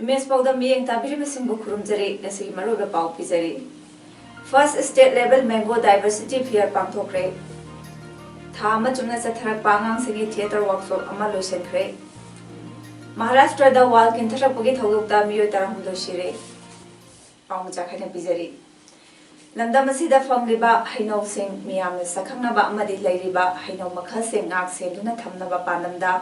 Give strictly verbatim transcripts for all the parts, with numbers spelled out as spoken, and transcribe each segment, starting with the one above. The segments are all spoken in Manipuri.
ꯏꯃꯦꯖ ꯄꯥꯎꯗꯝ ꯃꯤꯠꯌꯦꯡ ꯇꯥꯕꯤꯔꯤꯕꯁꯤꯡꯕꯨ ꯈꯨꯔꯨꯝꯖꯔꯤ꯫ ꯉꯁꯤꯒꯤ ꯃꯔꯨꯑꯣꯏꯕ ꯄꯥꯎ ꯄꯤꯖꯔꯤ꯫ First State Level Mango Diversity Fair ꯄꯥꯡꯊꯣꯛꯈ꯭ꯔꯦ꯫ ꯊꯥ ꯑꯃ ꯆꯨꯞꯅ ꯆꯠꯊꯔꯛꯄ ꯑꯉꯥꯡꯁꯤꯡꯒꯤ theatre workshop ꯑꯃ ꯂꯣꯏꯁꯤꯟꯈ꯭ꯔꯦ꯫ ꯃꯍꯥꯔꯥꯁꯇ꯭ꯔꯗ wall ꯀꯤꯟꯊꯔꯛꯄꯒꯤ ꯊꯧꯗꯣꯛꯇ ꯃꯤꯑꯣꯏ ꯇꯔꯥꯍꯨꯝꯗꯣꯏ ꯁꯤꯔꯦ꯫ ꯄꯥꯎ ꯃꯆꯥ ꯈꯔ ꯄꯤꯖꯔꯤ꯫ ꯂꯝꯗꯝ ꯑꯁꯤꯗ ꯐꯪꯂꯤꯕ ꯍꯩꯅꯧꯁꯤꯡ ꯃꯤꯌꯥꯝꯅ ꯁꯛꯈꯪꯅꯕ ꯑꯃꯗꯤ ꯂꯩꯔꯤꯕ ꯍꯩꯅꯧ ꯃꯈꯜꯁꯤꯡ ꯉꯥꯛ ꯁꯦꯟꯗꯨꯅ ꯊꯝꯅꯕ ꯄꯥꯟꯗꯝꯗ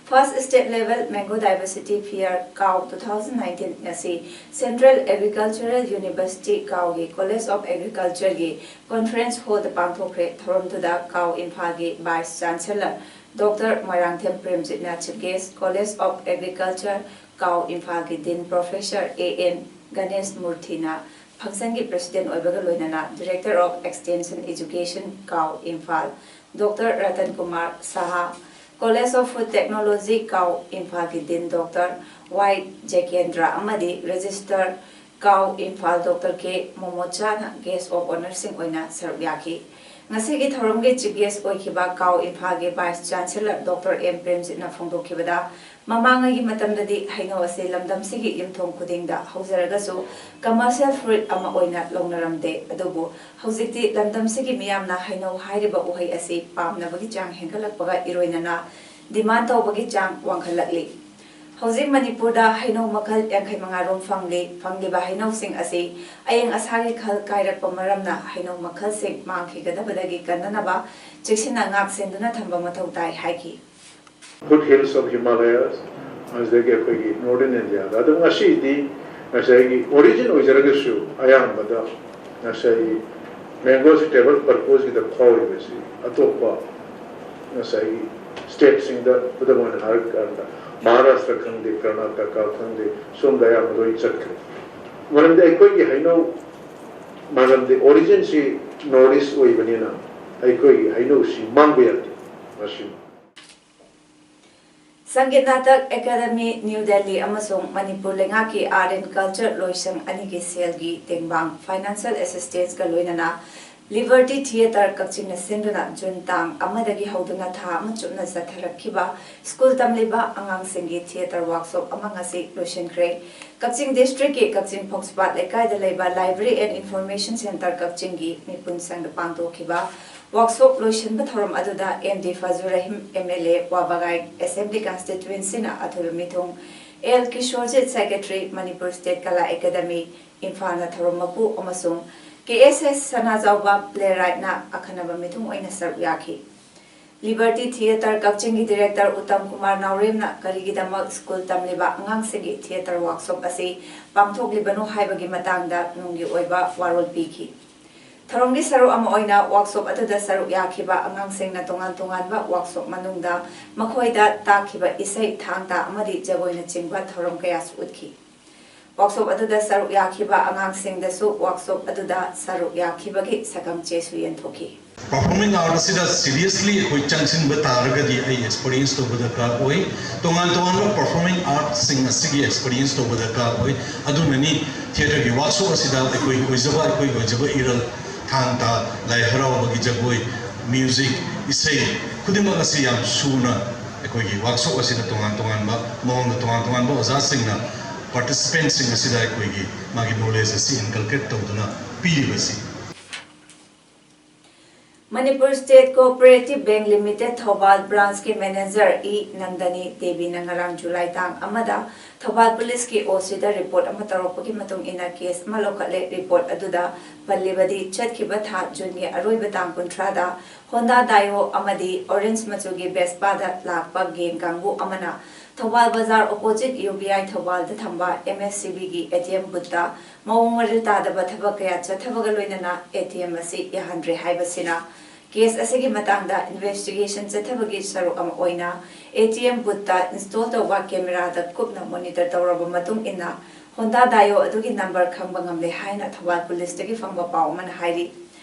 First State Level Mango Diversity Fair ꯀꯥꯎ two thousand nineteen ꯉꯁꯤ Central Agricultural University ꯀꯥꯎꯒꯤ College of Agricultureꯒꯤ conference hallꯗ ꯄꯥꯡꯊꯣꯛꯈ꯭ꯔꯦ꯫ ꯊꯧꯔꯝꯗꯨꯗ ꯀꯥꯎ ꯏꯝꯐꯥꯜꯒꯤ Vice Chancellor Doctor Moirangthem ꯄ꯭ꯔꯦꯝꯖꯤꯠꯅ chief guest, College of Agriculture ꯀꯥꯎ ꯏꯝꯐꯥꯜꯒꯤ Dean Professor A N Ganesh ꯃꯨꯔꯊꯤꯅ functionꯒꯤ president ꯑꯣꯏꯕꯒ ꯂꯣꯏꯅꯅ Director of Extension Education ꯀꯥꯎ Imphal Doctor Ratan Kumar Shah, College of Food Technology ꯀꯥꯎ ꯏꯝꯐꯥꯜꯒꯤ Dean Doctor ꯋꯥꯏ ꯖꯦꯀꯦꯟꯗ꯭ꯔ ꯑꯃꯗꯤ Registrar ꯀꯥꯎ Imphal Doctor K ꯃꯣꯃꯣꯆꯥꯅ guest of honourꯁꯤꯡ ꯑꯣꯏꯅ ꯁꯔꯨꯛ ꯌꯥꯈꯤ꯫ ꯉꯁꯤꯒꯤ ꯊꯧꯔꯝꯒꯤ chief guest ꯑꯣꯏꯈꯤꯕ ꯀꯥꯎ ꯏꯝꯐꯥꯜꯒꯤ Vice Chancellor Doctor ꯑꯦꯝ ꯄ꯭ꯔꯦꯝꯖꯤꯠꯅ ꯐꯣꯡꯗꯣꯛꯈꯤꯕꯗ, ꯃꯃꯥꯡꯉꯩꯒꯤ ꯃꯇꯝꯗꯗꯤ ꯍꯩꯅꯧ ꯑꯁꯤ ꯂꯝꯗꯝꯁꯤꯒꯤ ꯌꯨꯝꯊꯣꯡ ꯈꯨꯗꯤꯡꯗ ꯍꯧꯖꯔꯒꯁꯨ commercial fruit ꯑꯃ ꯑꯣꯏꯅ ꯂꯧꯅꯔꯝꯗꯦ꯫ ꯑꯗꯨꯕꯨ ꯍꯧꯖꯤꯛꯇꯤ ꯂꯝꯗꯝꯁꯤꯒꯤ ꯃꯤꯌꯥꯝꯅ ꯍꯩꯅꯧ ꯍꯥꯏꯔꯤꯕ ꯎꯍꯩ ꯑꯁꯤ ꯄꯥꯝꯅꯕꯒꯤ ꯆꯥꯡ ꯍꯦꯟꯒꯠꯂꯛꯄꯒ ꯏꯔꯣꯏꯅꯅ demand ꯇꯧꯕꯒꯤ ꯆꯥꯡ ꯋꯥꯡꯈꯠꯂꯛꯂꯤ꯫ ꯍꯧꯖꯤꯛ ꯃꯅꯤꯄꯨꯔꯗ ꯍꯩꯅꯧ ꯃꯈꯜ ꯌꯥꯡꯈꯩ ꯃꯉꯥ ꯔꯣꯝ ꯐꯪꯂꯤ꯫ ꯐꯪꯂꯤꯕ ꯍꯩꯅꯧꯁꯤꯡ ꯑꯁꯤ ꯑꯏꯪ ꯑꯁꯥꯒꯤ ꯈꯜ ꯀꯥꯏꯔꯛꯄ ꯃꯔꯝꯅ ꯍꯩꯅꯧ ꯃꯈꯜꯁꯤꯡ ꯃꯥꯡꯈꯤꯒꯗꯕꯗꯒꯤ ꯀꯟꯅꯅꯕ ꯆꯦꯛꯁꯤꯟꯅ ꯉꯥꯛ ꯁꯦꯟꯗꯨꯅ ꯊꯝꯕ ꯃꯊꯧ ꯇꯥꯏ ꯍꯥꯏꯈꯤ꯫ Foothills of Himalayas, ꯑꯗꯨꯗꯒꯤ ꯑꯩꯈꯣꯏꯒꯤ Northern Indiaꯗ꯫ ꯑꯗꯨ ꯉꯁꯤꯗꯤ ꯉꯁꯥꯏꯒꯤ origin ꯑꯣꯏꯖꯔꯒꯁꯨ ꯑꯌꯥꯝꯕꯗ ꯉꯁꯥꯏꯒꯤ mangoꯁꯤ table purposeꯀꯤꯗ ꯐꯥꯎꯔꯤꯕꯁꯤ ꯑꯇꯣꯞꯄ ꯉꯁꯥꯏꯒꯤ stateꯁꯤꯡꯗ, ꯈꯨꯗꯝ ꯑꯣꯏꯅ ꯍꯥꯏꯔꯀꯥꯟꯗ ꯃꯍꯥꯔꯥꯁꯇ꯭ꯔ ꯈꯪꯗꯦ, ꯀꯔꯅꯥꯇꯀꯥ ꯈꯪꯗꯦ, ꯁꯣꯝꯗ ꯑꯌꯥꯝꯕ ꯂꯣꯏ ꯆꯠꯈ꯭ꯔꯦ꯫ ꯃꯔꯝꯗꯤ ꯑꯩꯈꯣꯏꯒꯤ ꯍꯩꯅꯧ, ꯃꯔꯝꯗꯤ originꯁꯤ North East ꯑꯣꯏꯕꯅꯤꯅ ꯑꯩꯈꯣꯏꯒꯤ ꯍꯩꯅꯧꯁꯤ ꯃꯥꯡꯕ ꯌꯥꯗꯦ꯫ ꯃꯁꯤ ꯁꯪꯒꯤꯠ ꯅꯥꯇꯛ ꯑꯦꯀꯥꯗꯃꯤ, ꯅ꯭ꯌꯨ ꯗꯦꯜꯂꯤ ꯑꯃꯁꯨꯡ ꯃꯅꯤꯄꯨꯔ ꯂꯩꯉꯥꯛꯀꯤ Art and Culture ꯂꯣꯏꯁꯪ ꯑꯅꯤꯒꯤ ꯁꯦꯜꯒꯤ ꯇꯦꯡꯕꯥꯡ, financial assistanceꯀ ꯂꯣꯏꯅꯅ Liberty Theatre ꯀꯛꯆꯤꯡꯅ ꯁꯤꯟꯗꯨꯅ ꯖꯨꯟ ꯇꯥꯡ ꯑꯃꯗꯒꯤ ꯍꯧꯗꯨꯅ ꯊꯥ ꯑꯃ ꯆꯨꯞꯅ ꯆꯠꯊꯔꯛꯈꯤꯕ ꯁ꯭ꯀꯨꯜ ꯇꯝꯂꯤꯕ ꯑꯉꯥꯡꯁꯤꯡꯒꯤ theatre workshop ꯑꯃ ꯉꯁꯤ ꯂꯣꯏꯁꯤꯟꯈ꯭ꯔꯦ꯫ ꯀꯛꯆꯤꯡ districtꯀꯤ ꯀꯛꯆꯤꯡ ꯐꯧꯁꯄꯥꯠ ꯂꯩꯀꯥꯏꯗ ꯂꯩꯕ Library and Information Centre ꯀꯛꯆꯤꯡꯒꯤ ꯃꯤꯄꯨꯟ ꯁꯪꯗ ꯄꯥꯡꯊꯣꯛꯈꯤꯕ workshop ꯂꯣꯏꯁꯤꯟꯕ ꯊꯧꯔꯝ ꯑꯗꯨꯗ M D Fazur Rahim, M L A, Wabagai Assembly Constituencyꯅ ꯑꯊꯣꯏꯕ ꯃꯤꯊꯨꯡ, L Kishorjit, Secretary, Manipur State Kala Academy, ꯏꯝꯐꯥꯜꯅ ꯊꯧꯔꯝ ꯃꯄꯨ ꯑꯃꯁꯨꯡ ꯀꯦ ꯑꯦꯁ ꯑꯦꯁ ꯁꯅꯥꯖꯥꯎꯕ Playwrightꯅ ꯑꯈꯟꯅꯕ ꯃꯤꯊꯨꯡ ꯑꯣꯏꯅ ꯁꯔꯨꯛ ꯌꯥꯈꯤ꯫ Liberty Theatre ꯀꯛꯆꯤꯡꯒꯤ Director ꯎꯠꯇꯝ ꯀꯨꯃꯥꯔ ꯅꯥꯎꯔꯦꯝꯅ ꯀꯔꯤꯒꯤꯗꯃꯛ ꯁ꯭ꯀꯨꯜ ꯇꯝꯂꯤꯕ ꯑꯉꯥꯡꯁꯤꯡꯒꯤ theatre workshop ꯑꯁꯤ ꯄꯥꯡꯊꯣꯛꯂꯤꯕꯅꯣ ꯍꯥꯏꯕꯒꯤ ꯃꯇꯥꯡꯗ ꯅꯨꯡꯒꯤ ꯑꯣꯏꯕ ꯋꯥꯔꯣꯜ ꯄꯤꯈꯤ꯫ ꯊꯧꯔꯝꯒꯤ ꯁꯔꯨꯛ ꯑꯃ ꯑꯣꯏꯅ workshop ꯑꯗꯨꯗ ꯁꯔꯨꯛ ꯌꯥꯈꯤꯕ ꯑꯉꯥꯡꯁꯤꯡꯅ ꯇꯣꯉꯥꯟ ꯇꯣꯉꯥꯟꯕ workshop ꯃꯅꯨꯡꯗ ꯃꯈꯣꯏꯗ ꯇꯥꯛꯈꯤꯕ ꯏꯁꯩ, ꯊꯥꯡ ꯇꯥ ꯑꯃꯗꯤ ꯖꯒꯣꯏꯅꯆꯤꯡꯕ ꯊꯧꯔꯝ ꯀꯌꯥꯁꯨ ꯎꯠꯈꯤ꯫ Workshop ꯑꯗꯨꯗ ꯁꯔꯨꯛ ꯌꯥꯈꯤꯕ ꯑꯉꯥꯡꯁꯤꯡꯗꯁꯨ workshop ꯑꯗꯨꯗ ꯁꯔꯨꯛ ꯌꯥꯈꯤꯕꯒꯤ ꯁꯛꯈꯪ ꯆꯦꯁꯨ ꯌꯦꯟꯊꯣꯛꯈꯤ꯫ Performing art ꯑꯁꯤꯗ seriously ꯑꯩꯈꯣꯏ ꯆꯪꯁꯤꯟꯕ ꯇꯥꯔꯒꯗꯤ ꯑꯩ experience ꯇꯧꯕ ꯗꯔꯀꯥꯔ ꯑꯣꯏ꯫ ꯇꯣꯉꯥꯟ ꯇꯣꯉꯥꯟꯕ performing artꯁꯤꯡ ꯑꯁꯤꯒꯤ experience ꯇꯧꯕ ꯗꯔꯀꯥꯔ ꯑꯣꯏ꯫ ꯑꯗꯨꯅꯅꯤ theatreꯒꯤ workshop ꯑꯁꯤꯗ ꯑꯩꯈꯣꯏꯒꯤ ꯑꯣꯏꯖꯕ, ꯑꯩꯈꯣꯏꯒꯤ ꯑꯣꯏꯖꯕ ꯏꯔꯜ, ꯊꯥꯡ ꯇꯥ, ꯂꯥꯏ ꯍꯔꯥꯎꯕꯒꯤ ꯖꯒꯣꯏ, music, ꯏꯁꯩ ꯈꯨꯗꯤꯡꯃꯛ ꯑꯁꯤ ꯌꯥꯝ ꯁꯨꯅ ꯑꯩꯈꯣꯏꯒꯤ workshop ꯑꯁꯤꯗ ꯇꯣꯉꯥꯟ ꯇꯣꯉꯥꯟꯕ ꯃꯑꯣꯡꯗ ꯇꯣꯉꯥꯟ ꯇꯣꯉꯥꯟꯕ ꯑꯣꯖꯥꯁꯤꯡꯅ participantꯁꯤꯡ ꯑꯁꯤꯗ ꯑꯩꯈꯣꯏꯒꯤ ꯃꯥꯒꯤ knowledge ꯑꯁꯤ inculcate ꯇꯧꯗꯨꯅ ꯄꯤꯔꯤꯕꯁꯤ꯫ Manipur State Cooperative Bank Limited ꯊꯧꯕꯥꯜ branchꯀꯤ manager ꯏ ꯅꯟꯗꯅꯤ ꯗꯦꯕꯤꯅ ꯉꯔꯥꯡ ꯖꯨꯂꯥꯏ ꯇꯥꯡ ꯑꯃꯗ ꯊꯧꯕꯥꯜ ꯄꯨꯂꯤꯁꯀꯤ ꯑꯣ ꯁꯤꯗ report ꯑꯃ ꯇꯧꯔꯛꯄꯒꯤ ꯃꯇꯨꯡ ꯏꯟꯅ case ꯑꯃ ꯂꯧꯈꯠꯂꯦ꯫ Report ꯑꯗꯨꯗ ꯄꯜꯂꯤꯕꯗꯤ, ꯆꯠꯈꯤꯕ ꯊꯥ ꯖꯨꯟꯒꯤ ꯑꯔꯣꯏꯕ ꯇꯥꯡ ꯀꯨꯟꯊ꯭ꯔꯥꯗ Honda Dio ꯑꯃꯗꯤ orange ꯃꯆꯨꯒꯤ Vespꯥꯗ ꯂꯥꯛꯄ gang ꯀꯥꯡꯕꯨ ꯑꯃꯅ ꯊꯧꯕꯥꯜ ꯕꯖꯥꯔ opposite ꯌꯨ ꯕꯤ ꯑꯥꯏ ꯊꯧꯕꯥꯜꯗ ꯊꯝꯕ M S C ꯕꯤꯒꯤ A T M ꯕꯨꯠꯇ ꯃꯑꯣꯡ ꯃꯔꯤꯜ ꯇꯥꯗꯕ ꯊꯕꯛ ꯀꯌꯥ ꯆꯠꯊꯕꯒ ꯂꯣꯏꯅꯅ ꯑꯦ ꯇꯤ ꯑꯦꯝ ꯑꯁꯤ ꯌꯥꯍꯟꯗ꯭ꯔꯦ ꯍꯥꯏꯕꯁꯤꯅ case ꯑꯁꯤꯒꯤ ꯃꯇꯥꯡꯗ investigation ꯆꯠꯊꯕꯒꯤ ꯁꯔꯨꯛ ꯑꯃ ꯑꯣꯏꯅ ꯑꯦ ꯇꯤ ꯑꯦꯝ ꯕꯨꯠꯇ install ꯇꯧꯕ cameraꯗ ꯀꯨꯞꯅ monitor ꯇꯧꯔꯕ ꯃꯇꯨꯡ ꯏꯟꯅ ꯍꯣꯟꯗꯥ ꯗꯥꯏꯑꯣ ꯑꯗꯨꯒꯤ ꯅꯝꯕꯔ ꯈꯪꯕ ꯉꯝꯂꯦ ꯍꯥꯏꯅ ꯊꯧꯕꯥꯜ ꯄꯨꯂꯤꯁꯇꯒꯤ ꯐꯪꯕ ꯄꯥꯎ ꯑꯃꯅ ꯍꯥꯏꯔꯤ꯫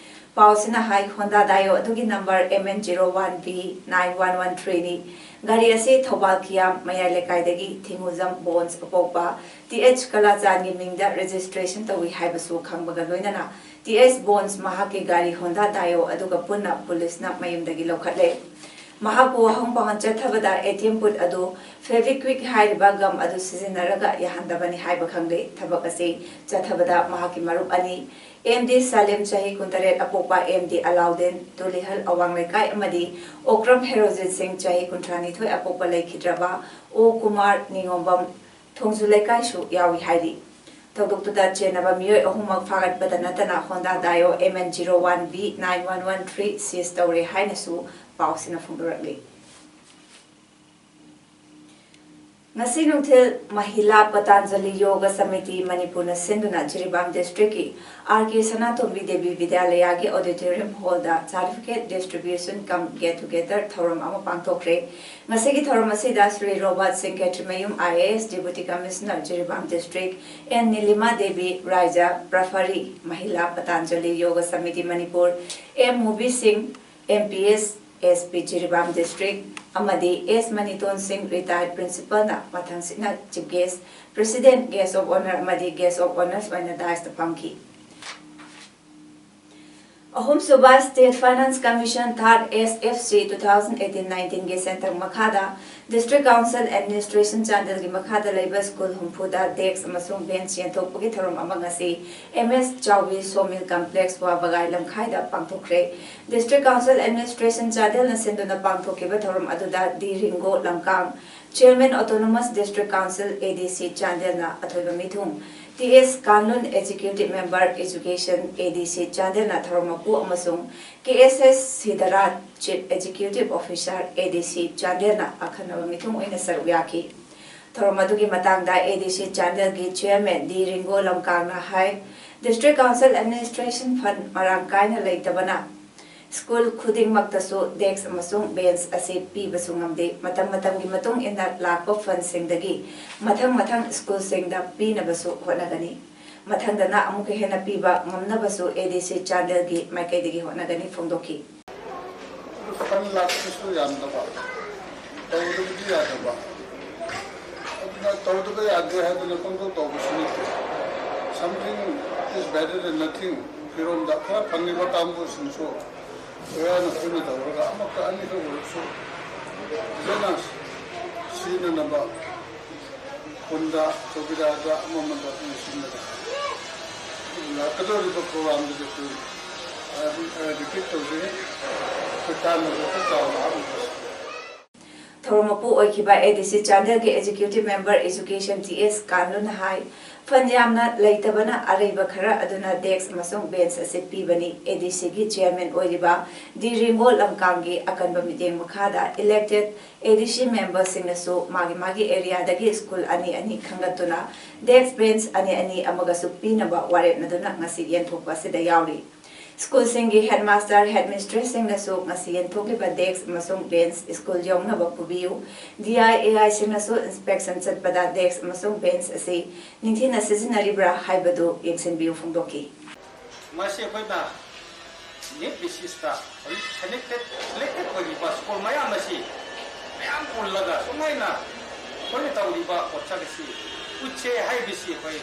ꯄꯥꯎꯁꯤꯅ ꯍꯥꯏ, ꯍꯣꯟꯗꯥ ꯗꯥꯏꯑꯣ ꯑꯗꯨꯒꯤ number M N zero one B nine one one three ꯅꯤ꯫ ꯒꯥꯔꯤ ꯑꯁꯤ ꯊꯧꯕꯥꯜ ꯈꯤꯌꯥꯝ ꯃꯌꯥꯏ ꯂꯩꯀꯥꯏꯗꯒꯤ ꯊꯤꯡꯉꯨꯖꯝ ꯕꯣꯟꯁ ꯑꯄꯣꯛꯄ T H ꯀꯂꯥꯆꯥꯟꯒꯤ ꯃꯤꯡꯗ ꯔꯦꯖꯤꯁꯇ꯭ꯔꯦꯁꯟ ꯇꯧꯏ ꯍꯥꯏꯕꯁꯨ ꯈꯪꯕꯒ ꯂꯣꯏꯅꯅ T H ꯕꯣꯟꯁ ꯃꯍꯥꯛꯀꯤ ꯒꯥꯔꯤ ꯍꯣꯟꯗꯥ ꯗꯥꯏꯑꯣ ꯑꯗꯨꯒ ꯄꯨꯟꯅ ꯄꯨꯂꯤꯁꯅ ꯃꯌꯨꯝꯗꯒꯤ ꯂꯧꯈꯠꯂꯦ꯫ ꯃꯍꯥꯛꯄꯨ ꯋꯥꯍꯪ ꯄꯥꯎꯍꯪ ꯆꯠꯊꯕꯗ A T M ꯄꯨꯠ ꯑꯗꯨ Fevikwik ꯍꯥꯏꯔꯤꯕ ꯒꯝ ꯑꯗꯨ ꯁꯤꯖꯤꯟꯅꯔꯒ ꯌꯥꯍꯟꯗꯕꯅꯤ ꯍꯥꯏꯕ ꯈꯪꯂꯦ꯫ ꯊꯕꯛ ꯑꯁꯤ ꯆꯠꯊꯕꯗ ꯃꯍꯥꯛꯀꯤ ꯃꯔꯨꯞ ꯑꯅꯤ, M D ꯁꯂꯤꯝ ꯆꯍꯤ ꯀꯨꯟꯇꯔꯦꯠ ꯑꯄꯣꯛꯄ M D ꯑꯂꯥꯎꯗꯤꯟ ꯇꯨꯂꯤꯍꯜ ꯑꯋꯥꯡ ꯂꯩꯀꯥꯏ ꯑꯃꯗꯤ ꯑꯣꯀ꯭ꯔꯝ ꯍꯦꯔꯣꯖꯤꯠ ꯁꯤꯡ ꯆꯍꯤ ꯀꯨꯟꯊ꯭ꯔꯥꯅꯤꯊꯣꯏ ꯑꯄꯣꯛꯄ ꯂꯩꯈꯤꯗ꯭ꯔꯕ ꯑꯣ ꯀꯨꯃꯥꯔ ꯅꯤꯉꯣꯝꯕꯝ ꯊꯣꯡꯖꯨ ꯂꯩꯀꯥꯏꯁꯨ ꯌꯥꯎꯏ ꯍꯥꯏꯔꯤ꯫ ꯊꯧꯗꯣꯛꯇꯨꯗ ꯆꯦꯟꯅꯕ ꯃꯤꯑꯣꯏ ꯑꯍꯨꯝꯃꯛ ꯐꯥꯒꯠꯄꯗ ꯅꯠꯇꯅ Honda ꯗꯥꯏꯑꯣ M N zero one B nine one one three seize ꯇꯧꯔꯦ ꯍꯥꯏꯅꯁꯨ ꯄꯥꯎꯁꯤꯅ ꯐꯣꯡꯗꯣꯔꯛꯂꯤ꯫ ꯉꯁꯤ ꯅꯨꯡꯊꯤꯜ ꯃꯍꯤꯂꯥ ꯄꯇꯥꯟꯖꯂꯤ ꯌꯣꯒ ꯁꯃꯤꯇꯤ ꯃꯅꯤꯄꯨꯔꯅ ꯁꯤꯟꯗꯨꯅ ꯖꯤꯔꯤꯕꯥꯝ ꯗꯤꯁꯇ꯭ꯔꯤꯛꯀꯤ R K ꯁꯅꯥꯇꯣꯝꯕꯤ ꯗꯦꯕꯤ ꯕꯤꯗ꯭ꯌꯥꯂꯌꯥꯒꯤ auditorium hall ꯗ certificate distribution cum get together ꯊꯧꯔꯝ ꯑꯃ ꯄꯥꯡꯊꯣꯛꯈ꯭ꯔꯦ꯫ ꯉꯁꯤꯒꯤ ꯊꯧꯔꯝ ꯑꯁꯤꯗ ꯁ꯭ꯔꯤ ꯔꯣꯕꯥꯔꯠ ꯁꯤꯡ ꯈꯦꯇ꯭ꯔꯤꯃꯌꯨꯝ I A S Deputy Commissioner Jiribam District, N ꯅꯤꯂꯤꯃꯥ Devi rice ꯄ꯭ꯔꯐꯔꯤ ꯃꯍꯤꯂꯥ Patanjali yoga samiti Manipur, M ꯃꯨꯕꯤ ꯁꯤꯡ, M P S, S P Jiribam District, ꯑꯃꯗꯤ S ꯃꯅꯤꯇꯣꯟ ꯁꯤꯡ, retired principal ꯅ ꯃꯊꯪꯁꯤꯠꯅ chief guest, president, guest of honour ꯑꯃꯗꯤ guest of honours ꯑꯣꯏꯅ dais ꯇ ꯐꯝꯈꯤ꯫ ꯑꯍꯨꯝꯁꯨꯕ State Finance Commission third S F C two thousand eighteen nineteen ꯒꯤ ꯁꯦꯟꯊꯪ ꯃꯈꯥꯗ District Council Administration ꯆꯥꯟꯗꯦꯜꯒꯤ ꯃꯈꯥꯗ ꯂꯩꯕ ꯁ꯭ꯀꯨꯜ ꯍꯨꯝꯐꯨꯗ desk ꯑꯃꯁꯨꯡ bench ꯌꯦꯟꯊꯣꯛꯄꯒꯤ ꯊꯧꯔꯝ ꯑꯃ ꯉꯁꯤ M S ꯆꯥꯎꯕꯤ Sawmill Complex ꯋꯥꯕꯒꯥꯏ ꯂꯝꯈꯥꯏꯗ ꯄꯥꯡꯊꯣꯛꯈ꯭ꯔꯦ꯫ District Council Administration ꯆꯥꯟꯗꯦꯜꯅ ꯁꯤꯟꯗꯨꯅ ꯄꯥꯡꯊꯣꯛꯈꯤꯕ ꯊꯧꯔꯝ ꯑꯗꯨꯗ D ꯔꯤꯡꯒꯣ ꯂꯝꯀꯥꯡ, Chairman Autonomous District Council A D C ꯆꯥꯟꯗꯦꯜꯅ ꯑꯊꯣꯏꯕ ꯃꯤꯊꯨꯡ, T S ꯀꯥꯟꯂꯨꯟ Executive Member Education A D C ꯆꯥꯟꯗꯦꯜꯅ ꯊꯧꯔꯝ ꯃꯄꯨ ꯑꯃꯁꯨꯡ K S S ꯁꯤꯗꯔꯥꯖ Chief Executive Officer A D C ꯆꯥꯟꯗꯦꯜꯅ ꯑꯈꯟꯅꯕ ꯃꯤꯊꯨꯡ ꯑꯣꯏꯅ ꯁꯔꯨꯛ ꯌꯥꯈꯤ꯫ ꯊꯧꯔꯝ ꯑꯗꯨꯒꯤ ꯃꯇꯥꯡꯗ A D C ꯆꯥꯟꯗꯦꯜꯒꯤ Chairman D ꯔꯤꯡꯒꯣ ꯂꯝꯀꯥꯡꯅ ꯍꯥꯏ, District Council Administration Fund ꯃꯔꯥꯡ ꯀꯥꯏꯅ ꯂꯩꯇꯕꯅ ꯁ꯭ꯀꯨꯜ ꯈꯨꯗꯤꯡꯃꯛꯇꯁꯨ ꯗꯦꯁ꯭ꯛ ꯑꯃꯁꯨꯡ ꯕꯦꯟꯆ ꯑꯁꯤ ꯄꯤꯕꯁꯨ ꯉꯝꯗꯦ꯫ ꯃꯇꯝ ꯃꯇꯝꯒꯤ ꯃꯇꯨꯡ ꯏꯟꯅ ꯂꯥꯛꯄ ꯐꯟꯁꯤꯡꯗꯒꯤ ꯃꯊꯪ ꯃꯊꯪ ꯁ꯭ꯀꯨꯜꯁꯤꯡꯗ ꯄꯤꯅꯕꯁꯨ ꯍꯣꯠꯅꯒꯅꯤ꯫ ꯃꯊꯪꯗꯅ ꯑꯃꯨꯛꯀ ꯍꯦꯟꯅ ꯄꯤꯕ ꯉꯝꯅꯕꯁꯨ ꯑꯦ ꯗꯤ ꯁꯤ ꯆꯥꯟꯗꯦꯜꯒꯤ ꯃꯥꯏꯀꯩꯗꯒꯤ ꯍꯣꯠꯅꯒꯅꯤ ꯐꯣꯡꯗꯣꯛꯈꯤ꯫ ꯐꯟ ꯂꯥꯛꯄꯁꯨ ꯌꯥꯝꯗꯕ, ꯇꯧꯗꯕꯗꯤ ꯌꯥꯗꯕ꯫ ꯑꯗꯨꯅ ꯇꯧꯗꯕ ꯌꯥꯗꯦ ꯍꯥꯏꯗꯅ ꯄꯪꯇꯧ ꯇꯧꯕꯁꯨ ꯅꯠꯇꯦ꯫ Something is better than nothing꯫ ꯐꯤꯔꯣꯝꯗ ꯈꯔ ꯐꯪꯉꯤꯕ ꯀꯥꯡꯕꯨꯁꯤꯡꯁꯨ ꯑꯣꯖꯥꯅ ꯑꯩꯈꯣꯏꯅ ꯇꯧꯔꯒ ꯑꯃꯈꯛ ꯑꯅꯤꯈꯛ ꯑꯣꯏꯔꯁꯨ ꯐꯖꯅ ꯁꯤꯖꯤꯟꯅꯅꯕ ꯈꯨꯟꯗ ꯆꯧꯀꯤꯗꯥꯔꯗ ꯑꯃꯃꯗ ꯑꯩꯈꯣꯏꯅ ꯁꯤꯟꯕꯗ ꯂꯥꯛꯀꯗꯧꯔꯤꯕ ꯄ꯭ꯔꯣꯒ꯭ꯔꯥꯝꯗꯨꯗ ꯑꯩꯈꯣꯏ ꯑꯗꯨꯝ ꯔꯤꯄꯤꯠ ꯇꯧꯖꯔꯤ꯫ ꯑꯩꯈꯣꯏ ꯀꯥꯟꯅꯕ ꯈꯔ ꯆꯥꯎꯅ ꯍꯥꯞꯅꯕ꯫ ꯊꯧꯔꯝ ꯃꯄꯨ ꯑꯣꯏꯈꯤꯕ ꯑꯦ ꯗꯤ ꯁꯤ ꯆꯥꯟꯗꯦꯜꯒꯤ ꯑꯦꯛꯖꯤꯀ꯭ꯌꯨꯇꯤꯚ ꯃꯦꯝꯕꯔ ꯑꯦꯖꯨꯀꯦꯁꯟ ꯇꯤ ꯑꯦꯁ ꯀꯥꯟꯂꯨꯅ ꯍꯥꯏ, ꯐꯟ ꯌꯥꯝꯅ ꯂꯩꯇꯕꯅ ꯑꯔꯩꯕ ꯈꯔ ꯑꯗꯨꯅ ꯗꯦꯁ꯭ꯛ ꯑꯃꯁꯨꯡ ꯕꯦꯟꯆ ꯑꯁꯤ ꯄꯤꯕꯅꯤ꯫ ꯑꯦ ꯗꯤ ꯁꯤꯒꯤ ꯆꯦꯌꯔꯃꯦꯟ ꯑꯣꯏꯔꯤꯕ ꯗꯤ ꯔꯤꯡꯒꯣ ꯂꯝꯀꯥꯡꯒꯤ ꯑꯀꯟꯕ ꯃꯤꯠꯌꯦꯡ ꯃꯈꯥꯗ ꯏꯂꯦꯛꯇꯦꯗ ꯑꯦ ꯗꯤ ꯁꯤ ꯃꯦꯝꯕꯔꯁꯤꯡꯅꯁꯨ ꯃꯥꯒꯤ ꯃꯥꯒꯤ ꯑꯦꯔꯤꯌꯥꯗꯒꯤ ꯁ꯭ꯀꯨꯜ ꯑꯅꯤ ꯑꯅꯤ ꯈꯟꯒꯠꯇꯨꯅ ꯗꯦꯁ꯭ꯛ ꯕꯦꯟꯆ ꯑꯅꯤ ꯑꯅꯤ ꯑꯃꯒꯁꯨ ꯄꯤꯅꯕ ꯋꯥꯔꯦꯞꯅꯗꯨꯅ ꯉꯁꯤ ꯌꯦꯟꯊꯣꯛꯄ ꯑꯁꯤꯗ ꯌꯥꯎꯔꯤ꯫ ꯁ꯭ꯀꯨꯜꯁꯤꯡꯒꯤ ꯍꯦꯗꯃꯥꯁꯇꯔ, ꯍꯦꯗꯃꯤꯁꯇ꯭ꯔꯦꯁꯁꯤꯡꯅꯁꯨ ꯉꯁꯤ ꯌꯦꯟꯊꯣꯛꯂꯤꯕ ꯗꯦꯁ꯭ꯛ ꯑꯃꯁꯨꯡ ꯕꯦꯟꯆ ꯁ꯭ꯀꯨꯜ ꯌꯧꯅꯕ ꯄꯨꯕꯤꯌꯨ꯫ ꯗꯤ ꯑꯥꯏ ꯑꯦ ꯑꯥꯏꯁꯤꯡꯅꯁꯨ ꯏꯟꯁꯄꯦꯛꯁꯟ ꯆꯠꯄꯗ ꯗꯦꯁ꯭ꯛ ꯑꯃꯁꯨꯡ ꯕꯦꯟꯆ ꯑꯁꯤ ꯅꯤꯡꯊꯤꯅ ꯁꯤꯖꯤꯟꯅꯔꯤꯕ꯭ꯔꯥ ꯍꯥꯏꯕꯗꯨ ꯌꯦꯡꯁꯤꯟꯕꯤꯌꯨ ꯐꯣꯡꯗꯣꯛꯈꯤ꯫ ꯃꯁꯤ ꯑꯩꯈꯣꯏꯅ ꯅꯤꯠ ꯕꯦꯁꯤꯁꯇ ꯍꯧꯖꯤꯛ ꯁꯦꯂꯦꯛꯇꯦꯠ ꯁꯦꯂꯦꯛꯇꯦꯠ ꯑꯣꯏꯔꯤꯕ ꯁ꯭ꯀꯨꯜ ꯃꯌꯥꯝ ꯑꯁꯤ ꯃꯌꯥꯝ ꯄꯨꯜꯂꯒ ꯁꯨꯃꯥꯏꯅ ꯑꯩꯈꯣꯏꯅ ꯇꯧꯔꯤꯕ ꯄꯣꯠꯁꯛ ꯑꯁꯤ ꯎꯠꯁꯦ ꯍꯥꯏꯕꯁꯤ ꯑꯩꯈꯣꯏ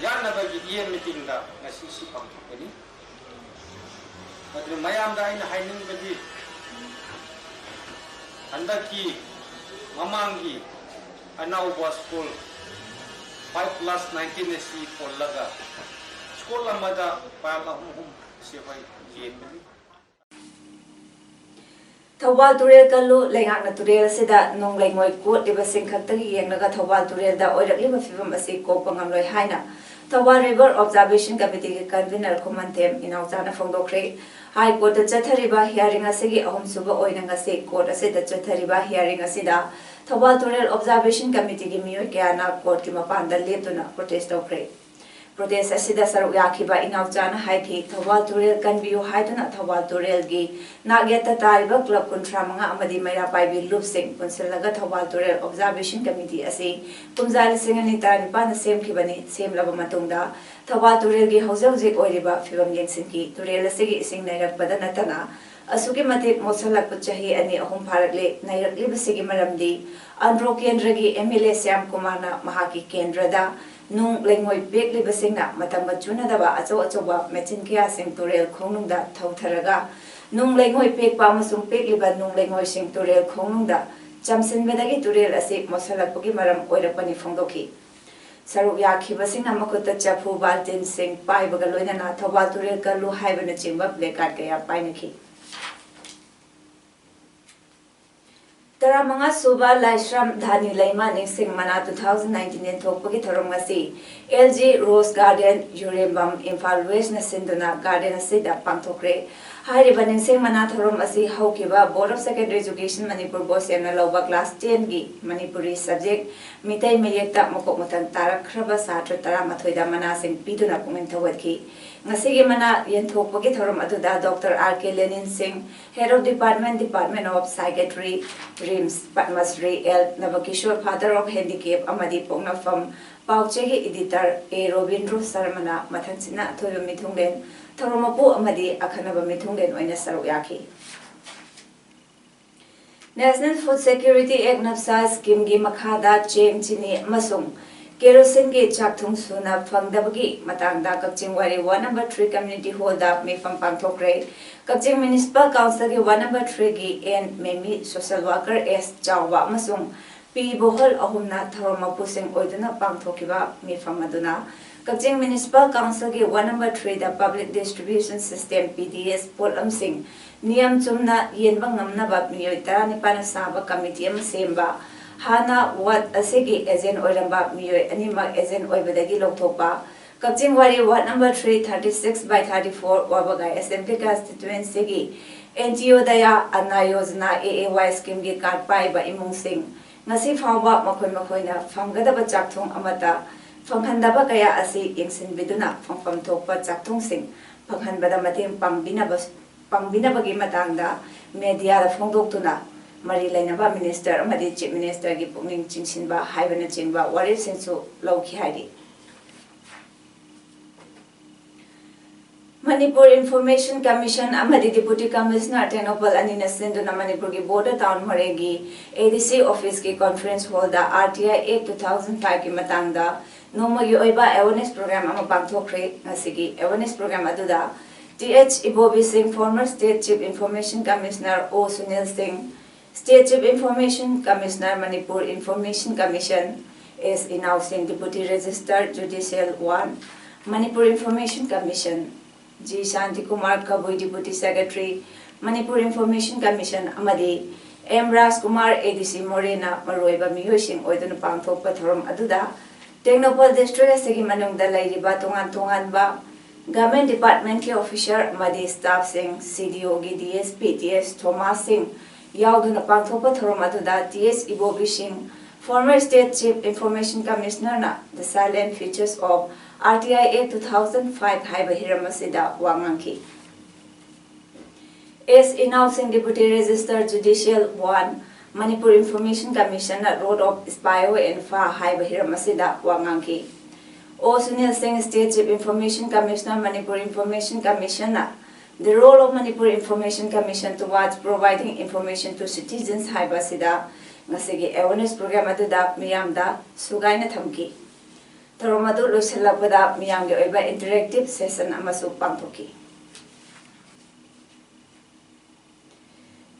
ꯌꯥꯅꯕꯒꯤ ꯏ ꯑꯦꯝ ꯃꯤꯇꯤꯡꯗ ꯉꯁꯤ ꯁꯤ ꯄꯥꯡꯊꯣꯛꯄꯅꯤ꯫ ꯑꯗꯨꯅ ꯃꯌꯥꯝꯗ ꯑꯩꯅ ꯍꯥꯏꯅꯤꯡꯕꯗꯤ ꯍꯟꯗꯛꯀꯤ ꯃꯃꯥꯡꯒꯤ ꯑꯅꯧꯕ ꯁ꯭ꯀꯨꯜ five plus nineteen ꯑꯁꯤ ꯄꯨꯜꯂꯒ ꯁ꯭ꯀꯨꯜ ꯑꯃꯗ ꯄꯥꯏꯜ ꯑꯍꯨꯝ ꯑꯍꯨꯝ ꯑꯁꯤ ꯑꯩꯈꯣꯏ ꯌꯦꯟꯕꯅꯤ꯫ ꯊꯧꯕꯥꯜ ꯇꯨꯔꯦꯜ ꯀꯜꯂꯨ, ꯂꯩꯉꯥꯛꯅ ꯇꯨꯔꯦꯜ ꯑꯁꯤꯗ ꯅꯨꯡ ꯂꯩꯉꯣꯏ ꯀꯣꯠꯂꯤꯕꯁꯤꯡ ꯈꯛꯇꯒꯤ ꯌꯦꯡꯂꯒ ꯊꯧꯕꯥꯜ ꯇꯨꯔꯦꯜꯗ ꯑꯣꯏꯔꯛꯂꯤꯕ ꯐꯤꯚꯝ ꯑꯁꯤ ꯀꯣꯛꯄ ꯉꯝꯂꯣꯏ ꯍꯥꯏꯅ ꯊꯧꯕꯥꯜ ꯔꯤꯚꯔ ꯑꯣꯕꯖꯥꯔꯕꯦꯁꯟ ꯀꯃꯤꯇꯤꯒꯤ ꯀꯟꯚꯤꯅꯔ ꯈꯨꯃꯟꯊꯦꯝ ꯏꯅꯥꯎꯆꯥꯅ ꯐꯣꯡꯗꯣꯛꯈ꯭ꯔꯦ꯫ ꯍꯥꯏ ꯀꯣꯔꯠꯇ ꯆꯠꯊꯔꯤꯕ ꯍꯤꯌꯥꯔꯤꯡ ꯑꯁꯤꯒꯤ ꯑꯍꯨꯝꯁꯨꯕ ꯑꯣꯏꯅ ꯉꯁꯤ ꯀꯣꯔꯠ ꯑꯁꯤꯗ ꯆꯠꯊꯔꯤꯕ ꯍꯤꯌꯥꯔꯤꯡ ꯑꯁꯤꯗ ꯊꯧꯕꯥꯜ ꯇꯨꯔꯦꯜ ꯑꯣꯕꯖꯥꯔꯕꯦꯁꯟ ꯀꯃꯤꯇꯤꯒꯤ ꯃꯤꯑꯣꯏ ꯀꯌꯥꯅ ꯀꯣꯔꯠꯀꯤ ꯃꯄꯥꯟꯗ ꯂꯦꯞꯇꯨꯅ ꯄ꯭ꯔꯣꯇꯦꯁ ꯇꯧꯈ꯭ꯔꯦ꯫ ꯄ꯭ꯔꯣꯇꯦꯁ ꯑꯁꯤꯗ ꯁꯔꯨꯛ ꯌꯥꯈꯤꯕ ꯏꯅꯥꯎꯆꯥꯅ ꯍꯥꯏꯈꯤ, ꯊꯧꯕꯥꯜ ꯇꯨꯔꯦꯜ ꯀꯟꯕꯤꯌꯨ ꯍꯥꯏꯗꯨꯅ ꯊꯧꯕꯥꯜ ꯇꯨꯔꯦꯜꯒꯤ ꯅꯥꯛꯌꯦꯠꯇ ꯇꯥꯔꯤꯕ ꯀ꯭ꯂꯕ ꯀꯨꯟꯊ꯭ꯔꯥ ꯃꯉꯥ ꯑꯃꯗꯤ ꯃꯩꯔꯥ ꯄꯥꯏꯕꯤ ꯂꯨꯞꯁꯤꯡ ꯄꯨꯟꯁꯤꯜꯂꯒ ꯊꯧꯕꯥꯜ ꯇꯨꯔꯦꯜ ꯑꯣꯕꯖꯥꯔꯕꯦꯁꯟ ꯀꯃꯤꯇꯤ ꯑꯁꯤ ꯀꯨꯝꯖꯥ ꯂꯤꯁꯤꯡ ꯑꯅꯤ ꯇꯔꯥꯅꯤꯄꯥꯟꯗ ꯁꯦꯝꯈꯤꯕꯅꯤ꯫ ꯁꯦꯝꯂꯕ ꯃꯇꯨꯡꯗ ꯊꯧꯕꯥꯜ ꯇꯨꯔꯦꯜꯒꯤ ꯍꯧꯖꯤꯛ ꯍꯧꯖꯤꯛ ꯑꯣꯏꯔꯤꯕ ꯐꯤꯕꯝ ꯌꯦꯡꯁꯤꯟꯈꯤ꯫ ꯇꯨꯔꯦꯜ ꯑꯁꯤꯒꯤ ꯏꯁꯤꯡ ꯅꯩꯔꯛꯄꯗ ꯅꯠꯇꯅ ꯑꯁꯨꯛꯀꯤ ꯃꯇꯤꯛ ꯃꯣꯠꯁꯜꯂꯛꯄ ꯆꯍꯤ ꯑꯅꯤ ꯑꯍꯨꯝ ꯐꯥꯔꯛꯂꯦ꯫ ꯅꯩꯔꯛꯂꯤꯕꯁꯤꯒꯤ ꯃꯔꯝꯗꯤ ꯑꯟꯗ꯭ꯔꯣ ꯀꯦꯟꯗ꯭ꯔꯒꯤ ꯑꯦꯝ ꯑꯦꯜ ꯑꯦ ꯁ꯭ꯌꯥꯝ ꯀꯨꯃꯥꯔꯅ ꯃꯍꯥꯛꯀꯤ ꯀꯦꯟꯗ꯭ꯔꯗ ꯅꯨꯡ ꯂꯩꯉꯣꯏ ꯄꯦꯛꯂꯤꯕꯁꯤꯡꯅ ꯃꯇꯝꯒ ꯆꯨꯅꯗꯕ ꯑꯆꯧ ꯑꯆꯧꯕ ꯃꯦꯆꯤꯟ ꯀꯌꯥꯁꯤꯡ ꯇꯨꯔꯦꯜ ꯈꯣꯡꯅꯨꯡꯗ ꯊꯧꯊꯔꯒ ꯅꯨꯡ ꯂꯩꯉꯣꯏ ꯄꯦꯛꯄ ꯑꯃꯁꯨꯡ ꯄꯦꯛꯂꯤꯕ ꯅꯨꯡ ꯂꯩꯉꯣꯏꯁꯤꯡ ꯇꯨꯔꯦꯜ ꯈꯣꯡꯅꯨꯡꯗ ꯆꯝꯁꯤꯟꯕꯗꯒꯤ ꯇꯨꯔꯦꯜ ꯑꯁꯤ ꯃꯣꯠꯁꯜꯂꯛꯄꯒꯤ ꯃꯔꯝ ꯑꯣꯏꯔꯛꯄꯅꯤ ꯐꯣꯡꯗꯣꯛꯈꯤ꯫ ꯁꯔꯨꯛ ꯌꯥꯈꯤꯕꯁꯤꯡꯅ ꯃꯈꯨꯠꯇ ꯆꯐꯨ, ꯕꯥꯜꯇꯤꯟꯁꯤꯡ ꯄꯥꯏꯕꯒ ꯂꯣꯏꯅꯅ ꯊꯧꯕꯥꯜ ꯇꯨꯔꯦꯜ ꯀꯜꯂꯨ ꯍꯥꯏꯕꯅꯆꯤꯡꯕ placard ꯀꯌꯥ ꯄꯥꯏꯅꯈꯤ꯫ ꯇꯔꯥꯃꯉꯥ ꯁꯨꯕ ꯂꯥꯏꯁ꯭ꯔꯝ ꯙꯥꯅꯤ ꯂꯩꯃ ꯅꯤꯡꯁꯤꯡ ꯃꯅꯥ two thousand nineteen ꯌꯦꯟꯊꯣꯛꯄꯒꯤ ꯊꯧꯔꯝ ꯑꯁꯤ L G Rose Garden, ꯌꯨꯔꯦꯝꯕꯝ, Imphal ꯋꯦꯁꯅ ꯁꯤꯟꯗꯨꯅ garden ꯑꯁꯤꯗ ꯄꯥꯡꯊꯣꯛꯈ꯭ꯔꯦ꯫ ꯍꯥꯏꯔꯤꯕ ꯅꯤꯡꯁꯤꯡ ꯃꯅꯥ ꯊꯧꯔꯝ ꯑꯁꯤ ꯍꯧꯈꯤꯕ Board of Secondary Education Manipur ꯕꯣꯔꯗ ꯁꯦꯝꯅ ꯂꯧꯕ class ten ꯒꯤ ꯃꯅꯤꯄꯨꯔꯤ subject ꯃꯤꯇꯩ ꯃꯌꯦꯛꯇ ꯃꯀꯣꯛ ꯃꯊꯪ ꯇꯥꯔꯛꯈ꯭ꯔꯕ ꯁꯥꯇ꯭ꯔ ꯇꯔꯥꯃꯥꯊꯣꯏꯗ ꯃꯅꯥꯁꯤꯡ ꯄꯤꯗꯨꯅ ꯄꯨꯛꯅꯤꯡ ꯊꯧꯒꯠꯈꯤ꯫ ꯉꯁꯤꯒꯤ ꯃꯅꯥ ꯌꯦꯟꯊꯣꯛꯄꯒꯤ ꯊꯧꯔꯝ ꯑꯗꯨꯗ Doctor R K ꯂꯦꯅꯤꯟ ꯁꯤꯡ, Head of Department, Department of Psychiatry, RIMS, Padma Shri L ꯅꯕꯀꯤꯁꯣꯔ, Father of Handicap ꯑꯃꯗꯤ ꯄꯣꯛꯅꯐꯝ ꯄꯥꯎꯆꯦꯒꯤ editor A ꯔꯣꯕꯤꯟꯗ꯭ꯔꯣ ꯁꯔꯃꯅ ꯃꯊꯪꯁꯤꯠꯅ ꯑꯊꯣꯏꯕ ꯃꯤꯊꯨꯡꯂꯦꯟ, ꯊꯧꯔꯝ ꯃꯄꯨ ꯑꯃꯗꯤ ꯑꯈꯟꯅꯕ ꯃꯤꯊꯨꯡꯂꯦꯟ ꯑꯣꯏꯅ ꯁꯔꯨꯛ ꯌꯥꯈꯤ꯫ National Food Security Act, NAFSA scheme ꯒꯤ ꯃꯈꯥꯗ ꯆꯦꯡ, ꯆꯤꯅꯤ ꯑꯃꯁꯨꯡ ꯀꯦꯔꯣꯁꯤꯟꯒꯤ ꯆꯥꯛꯊꯨꯡ ꯁꯨꯅ ꯐꯪꯗꯕꯒꯤ ꯃꯇꯥꯡꯗ ꯀꯛꯆꯤꯡ ꯋꯥꯏꯔꯤ ward number three community hall ꯗ ꯃꯤꯐꯝ ꯄꯥꯡꯊꯣꯛꯈ꯭ꯔꯦ꯫ ꯀꯛꯆꯤꯡ Municipal Council ꯒꯤ ward number three ꯒꯤ N ꯃꯦꯃꯤ, social worker S ꯆꯥꯎꯕ ꯑꯃꯁꯨꯡ P ꯕꯣꯍꯜ ꯑꯍꯨꯝꯅ ꯊꯧꯔꯝ ꯃꯄꯨꯁꯤꯡ ꯑꯣꯏꯗꯨꯅ ꯄꯥꯡꯊꯣꯛꯈꯤꯕ ꯃꯤꯐꯝ ꯑꯗꯨꯅ ꯀꯛꯆꯤꯡ Municipal Council ꯒꯤ ward number three ꯗ public distribution system, P D S, ꯄꯣꯠꯂꯝꯁꯤꯡ ꯅꯤꯌꯝ ꯆꯨꯝꯅ ꯌꯦꯟꯕ ꯉꯝꯅꯕ ꯃꯤꯑꯣꯏ ꯇꯔꯥꯅꯤꯄꯥꯜꯅ ꯁꯥꯕ committee ꯑꯃ ꯁꯦꯝꯕ, ꯍꯥꯟꯅ ward ꯑꯁꯤꯒꯤ agent ꯑꯣꯏꯔꯝꯕ ꯃꯤꯑꯣꯏ ꯑꯅꯤꯃꯛ agent ꯑꯣꯏꯕꯗꯒꯤ ꯂꯧꯊꯣꯛꯄ, ꯀꯛꯆꯤꯡ ꯋꯥꯏꯔꯤ ward number three, thirty six by thirty four ꯋꯥꯕꯒꯥꯏ assembly constituency ꯒꯤ Antyodaya Anna Yojana, A A Y scheme ꯒꯤ card ꯄꯥꯏꯕ ꯏꯃꯨꯡꯁꯤꯡ ꯉꯁꯤ ꯐꯥꯎꯕ ꯃꯈꯣꯏ ꯃꯈꯣꯏꯅ ꯐꯪꯒꯗꯕ ꯆꯥꯛꯊꯣꯡ ꯑꯃꯠꯇ ꯐꯪꯍꯟꯗꯕ ꯀꯌꯥ ꯑꯁꯤ ꯌꯦꯡꯁꯤꯟꯕꯤꯗꯨꯅ ꯐꯪꯐꯝ ꯊꯣꯛꯄ ꯆꯥꯛꯊꯨꯡꯁꯤꯡ ꯐꯪꯍꯟꯕꯗ ꯃꯇꯦꯡ ꯄꯥꯡꯕꯤꯅꯕ ꯄꯥꯡꯕꯤꯅꯕꯒꯤ ꯃꯇꯥꯡꯗ ꯃꯦꯗꯤꯌꯥꯗ ꯐꯣꯡꯗꯣꯛꯇꯨꯅ ꯃꯔꯤ ꯂꯩꯅꯕ ꯃꯤꯅꯤꯁꯇꯔ ꯑꯃꯗꯤ ꯆꯤꯐ ꯃꯤꯅꯤꯁꯇꯔꯒꯤ ꯄꯨꯛꯅꯤꯡ ꯆꯤꯡꯁꯤꯟꯕ ꯍꯥꯏꯕꯅꯆꯤꯡꯕ ꯋꯥꯔꯦꯞꯁꯤꯡꯁꯨ ꯂꯧꯈꯤ ꯍꯥꯏꯔꯤ꯫ ꯃꯅꯤꯄꯨꯔ ꯏꯟꯐꯣꯔꯃꯦꯁꯟ ꯀꯃꯤꯁꯟ ꯑꯃꯗꯤ ꯗꯤꯄꯨꯇꯤ ꯀꯃꯤꯁꯅꯔ ꯇꯦꯡꯅꯧꯄꯜ ꯑꯅꯤꯅ ꯁꯤꯟꯗꯨꯅ ꯃꯅꯤꯄꯨꯔꯒꯤ ꯕꯣꯔꯗꯔ ꯇꯥꯎꯟ ꯃꯣꯔꯦꯒꯤ ꯑꯦ ꯗꯤ ꯁꯤ ꯑꯣꯐꯤꯁꯀꯤ ꯀꯣꯟꯐꯔꯦꯟꯁ ꯍꯣꯜꯗ R T I act two thousand ꯐꯥꯏꯚꯀꯤ ꯃꯇꯥꯡꯗ ꯅꯣꯡꯃꯒꯤ ꯑꯣꯏꯕ ꯑꯦꯋꯦꯔꯅꯦꯁ ꯄ꯭ꯔꯣꯒ꯭ꯔꯥꯝ ꯑꯃ ꯄꯥꯡꯊꯣꯛꯈ꯭ꯔꯦ꯫ ꯉꯁꯤꯒꯤ ꯑꯦꯋꯦꯔꯅꯦꯁ ꯄ꯭ꯔꯣꯒ꯭ꯔꯥꯝ ꯑꯗꯨꯗ T H Ibobi Singh, former state chief information commissioner O Sunil Singh, state chief information commissioner, Manipur information commission, S Inaosing, deputy registrar judicial one, Manipur information commission, G Shantikumar Kabui, deputy secretary, Manipur information commission, ꯑꯃꯗꯤ M Rajkumar, A D C ꯃꯣꯔꯦꯅ ꯃꯔꯨꯑꯣꯏꯕ ꯃꯤꯑꯣꯏꯁꯤꯡ ꯑꯣꯏꯗꯨꯅ ꯄꯥꯡꯊꯣꯛꯄ ꯊꯧꯔꯝ ꯑꯗꯨꯗ ꯇꯦꯡꯅꯧꯄꯜ ꯗꯤꯁꯇ꯭ꯔꯤꯛ ꯑꯁꯤꯒꯤ ꯃꯅꯨꯡꯗ ꯂꯩꯔꯤꯕ ꯇꯣꯉꯥꯟ ꯇꯣꯉꯥꯟꯕ ꯒꯚꯔꯟꯃꯦꯟꯠ ꯗꯤꯄꯥꯔꯠꯃꯦꯟꯠꯀꯤ ꯑꯣꯐꯤꯁꯔ ꯑꯃꯗꯤ ꯁ꯭ꯇꯥꯐꯁꯤꯡ, ꯁꯤ ꯗꯤ ꯑꯣꯒꯤ ꯗꯤ ꯑꯦꯁ ꯄꯤ, ꯇꯤ ꯑꯦꯁ ꯊꯣꯃꯥꯁꯁꯤꯡ ꯌꯥꯎꯗꯨꯅ ꯄꯥꯡꯊꯣꯛꯄ ꯊꯧꯔꯝ ꯑꯗꯨꯗ T S Ibobi Singh, former state chief information ꯀꯃꯤꯁꯅꯔꯅ The Silent Features of R T I Act two thousand five ꯍꯥꯏꯕ ꯍꯤꯔꯝ ꯑꯁꯤꯗ ꯋꯥ ꯉꯥꯡꯈꯤ꯫ S Inaosing, deputy registrar judicial one, Manipur information ꯀꯃꯤꯁꯟꯅ Role of Spy and F A ꯍꯥꯏꯕ ꯍꯤꯔꯝ ꯑꯁꯤꯗ ꯋꯥ ꯉꯥꯡꯈꯤ꯫ O Sunil Singh, state chief information commissioner, Manipur information ꯀꯃꯤꯁꯟꯅ The Role of Manipur Information Commission Towards Providing Information to Citizens ꯍꯥꯏꯕ ꯑꯁꯤꯗ ꯉꯁꯤꯒꯤ ꯑꯦꯋꯦꯔꯅꯦꯁ ꯄ꯭ꯔꯣꯒ꯭ꯔꯥꯝ ꯑꯗꯨꯗ ꯃꯤꯌꯥꯝꯗ ꯁꯨꯒꯥꯏꯅ ꯊꯝꯈꯤ꯫ ꯊꯧꯔꯝ ꯑꯗꯨ ꯂꯣꯏꯁꯤꯜꯂꯛꯄꯗ ꯃꯤꯌꯥꯝꯒꯤ ꯑꯣꯏꯕ ꯏꯟꯇꯔꯦꯛꯇꯤꯚ ꯁꯦꯁꯟ ꯑꯃꯁꯨ ꯄꯥꯡꯊꯣꯛꯈꯤ꯫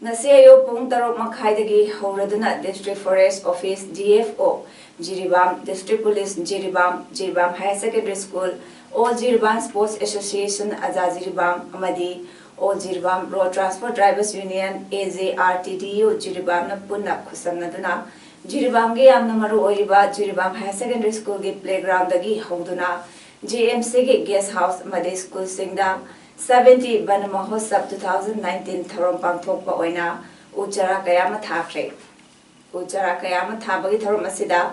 ꯉꯁꯤ ꯑꯌꯨꯛ ꯄꯨꯡ ꯇꯔꯨꯛ ꯃꯈꯥꯏꯗꯒꯤ ꯍꯧꯔꯗꯨꯅ district forest office, D F O, Jiribam, district police, Jiribam, Jiribam higher secondary school, all Jiribam sports association, ꯑꯖꯥ ꯖꯤꯔꯤꯕꯥꯝ, ꯑꯃꯗꯤ all Jiribam road transport drivers union, A J R T D U, ꯖꯤꯔꯤꯕꯥꯝꯅ ꯄꯨꯟꯅ ꯈꯨꯠꯁꯝꯅꯗꯨꯅ ꯖꯤꯔꯤꯕꯥꯝꯒꯤ ꯌꯥꯝꯅ ꯃꯔꯨ ꯑꯣꯏꯔꯤꯕ ꯖꯤꯔꯤꯕꯥꯝ ꯍꯥꯌꯔ ꯁꯦꯀꯦꯟꯗꯔꯤ ꯁ꯭ꯀꯨꯜꯒꯤ ꯄ꯭ꯂꯦꯒ꯭ꯔꯥꯎꯟꯗꯒꯤ ꯍꯧꯗꯨꯅ ꯖꯤ ꯑꯦꯝ ꯁꯤꯒꯤ ꯒꯦꯁ ꯍꯥꯎꯁ ꯑꯃꯗꯤ ꯁ꯭ꯀꯨꯜꯁꯤꯡꯗ ꯁꯚꯦꯟꯇꯤ ꯕꯟ ꯃꯍꯣꯠꯁꯕ ꯇꯨ ꯊꯥꯎꯖꯟ ꯅꯥꯏꯟꯇꯤꯟ ꯊꯧꯔꯝ ꯄꯥꯡꯊꯣꯛꯄ ꯑꯣꯏꯅ ꯎ ꯆꯥꯔꯥ ꯀꯌꯥ ꯑꯃ ꯊꯥꯈ꯭ꯔꯦ꯫ ꯎ ꯆꯥꯔꯥ ꯀꯌꯥ ꯑꯃ ꯊꯥꯕꯒꯤ ꯊꯧꯔꯝ ꯑꯁꯤꯗ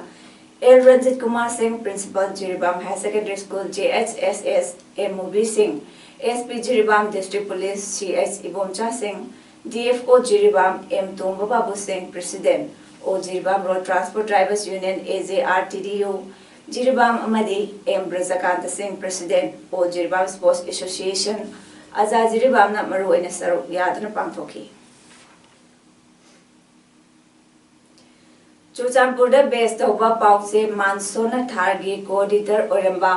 L Ranjit Kumar Singh, Principal, Jiribam Higher Secondary School, J H S S, M Mubi Singh, S P Jiribam District Police, C H Ibomcha Singh, D F O Jiribam, M Tomba Babu Singh, President, All Jiribam Road Transport Drivers Union, A J R T D U, Jiribam ꯑꯃꯗꯤ M Brajakanta Singh, President, All Jiribam Sports Association, ꯑꯖꯥ ꯖꯤꯔꯤꯕꯥꯝꯅ ꯃꯔꯨꯑꯣꯏꯅ ꯁꯔꯨꯛ ꯌꯥꯗꯨꯅ ꯄꯥꯡꯊꯣꯛꯈꯤ꯫ ꯆꯨꯔꯆꯥꯟꯄꯨꯔꯗ ꯕꯦꯁ ꯇꯧꯕ ꯄꯥꯎꯆꯦ ꯃꯥꯟꯁꯣꯅ ꯊꯥꯔꯒꯤ ꯀꯣꯑꯣꯔꯗꯤꯅꯦꯇꯔ ꯑꯣꯏꯔꯝꯕ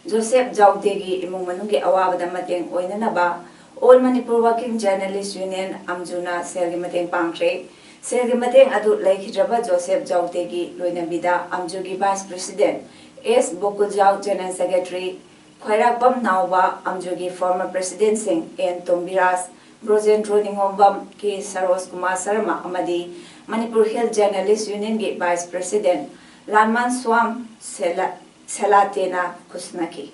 ꯖꯣꯁꯦꯐ ꯖꯥꯎꯗꯦꯒꯤ ꯏꯃꯨꯡ ꯃꯅꯨꯡꯒꯤ ꯑꯋꯥꯕꯗ ꯃꯇꯦꯡ ꯑꯣꯏꯅꯅꯕ All Manipur Working Journalist Union, ꯑꯝꯖꯨꯅ ꯁꯦꯜꯒꯤ ꯃꯇꯦꯡ ꯄꯥꯡꯈ꯭ꯔꯦ꯫ ꯁꯦꯜꯒꯤ ꯃꯇꯦꯡ ꯑꯗꯨ ꯂꯩꯈꯤꯗ꯭ꯔꯕ ꯖꯣꯁꯦꯐ ꯖꯥꯎꯗꯦꯒꯤ ꯂꯣꯏꯅꯕꯤꯗ ꯑꯝꯖꯨꯒꯤ Vice President S Bokuljao, General Secretary ꯈ꯭ꯋꯥꯏꯔꯥꯛꯄꯝ ꯅꯥꯎꯕ, ꯑꯝꯖꯨꯒꯤ former Presidentꯁꯤꯡ N ꯇꯣꯝꯕꯤꯔꯥꯖ, ꯕ꯭ꯔꯣꯖꯦꯟꯗ꯭ꯔꯣ ꯅꯤꯉꯣꯝꯕꯝ, K Saroj Kumar Sharma ꯑꯃꯗꯤ Manipur Hill Journalist Unionꯒꯤ Vice President ꯂꯥꯟꯃꯥꯟ ꯁ꯭ꯋꯥꯝ ꯁꯦꯂꯥ-, ꯁꯦꯂꯥꯇꯦꯅ ꯈꯨꯠꯁꯨꯅꯈꯤ꯫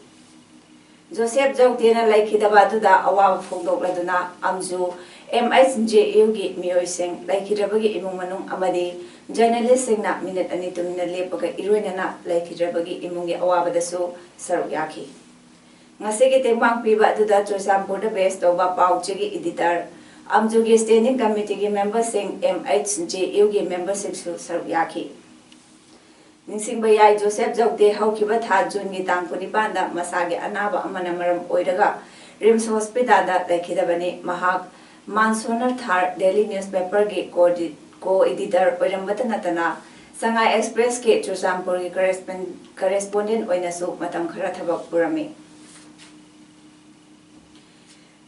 ꯖꯣꯁꯦꯐ ꯖꯧꯇꯦꯅ ꯂꯩꯈꯤꯗꯕ ꯑꯗꯨꯗ ꯑꯋꯥꯕ ꯐꯣꯡꯗꯣꯛꯂꯗꯨꯅ ꯑꯝꯖꯨ M H J Uꯒꯤ ꯃꯤꯑꯣꯏꯁꯤꯡ, ꯂꯩꯈꯤꯗ꯭ꯔꯕꯒꯤ ꯏꯃꯨꯡ ꯃꯅꯨꯡ ꯑꯃꯗꯤ journalistꯁꯤꯡꯅ ꯃꯤꯅꯤꯠ ꯑꯅꯤ ꯇꯨꯃꯤꯟꯅ ꯂꯦꯞꯄꯒ ꯏꯔꯣꯏꯅꯅ ꯂꯩꯈꯤꯗ꯭ꯔꯕꯒꯤ ꯏꯃꯨꯡꯒꯤ ꯑꯋꯥꯕꯗꯁꯨ ꯁꯔꯨꯛ ꯌꯥꯈꯤ꯫ ꯉꯁꯤꯒꯤ ꯇꯦꯡꯕꯥꯡ ꯄꯤꯕ ꯑꯗꯨꯗ ꯆꯨꯔꯆꯥꯟꯄꯨꯔꯗ ꯕꯦꯁ ꯇꯧꯕ ꯄꯥꯎ ꯆꯦꯒꯤ editor, ꯑꯝꯖꯨꯒꯤ standing committeeꯒꯤ memberꯁꯤꯡ, M H J Uꯒꯤ memberꯁꯤꯡꯁꯨ ꯁꯔꯨꯛ ꯌꯥꯈꯤ꯫ ꯅꯤꯡꯁꯤꯡꯕ ꯌꯥꯏ, ꯖꯣꯁꯦꯐ ꯖꯧꯇꯦ ꯍꯧꯈꯤꯕ ꯊꯥ ꯖꯨꯟꯒꯤ ꯇꯥꯡ ꯀꯨꯟꯅꯤꯄꯥꯟꯗ ꯃꯁꯥꯒꯤ ꯑꯅꯥꯕ ꯑꯃꯅ ꯃꯔꯝ ꯑꯣꯏꯔꯒ ꯔꯤꯝꯁ ꯍꯣꯁꯄꯤꯇꯥꯜꯗ ꯂꯩꯈꯤꯗꯕꯅꯤ꯫ ꯃꯍꯥꯛ ꯃꯥꯟꯁꯣꯅꯔ ꯊꯥꯔ daily newspaperꯒꯤ ꯀꯣꯑꯣꯔꯗꯤ-, co-editor ꯑꯣꯏꯔꯝꯕꯇ ꯅꯠꯇꯅ ꯁꯉꯥꯏ ꯑꯦꯛꯁꯄ꯭ꯔꯦꯁꯀꯤ ꯆꯨꯔꯆꯥꯟꯄꯨꯔꯒꯤ correspon-, correspondent ꯑꯣꯏꯅꯁꯨ ꯃꯇꯝ ꯈꯔ ꯊꯕꯛ ꯄꯨꯔꯝꯃꯤ꯫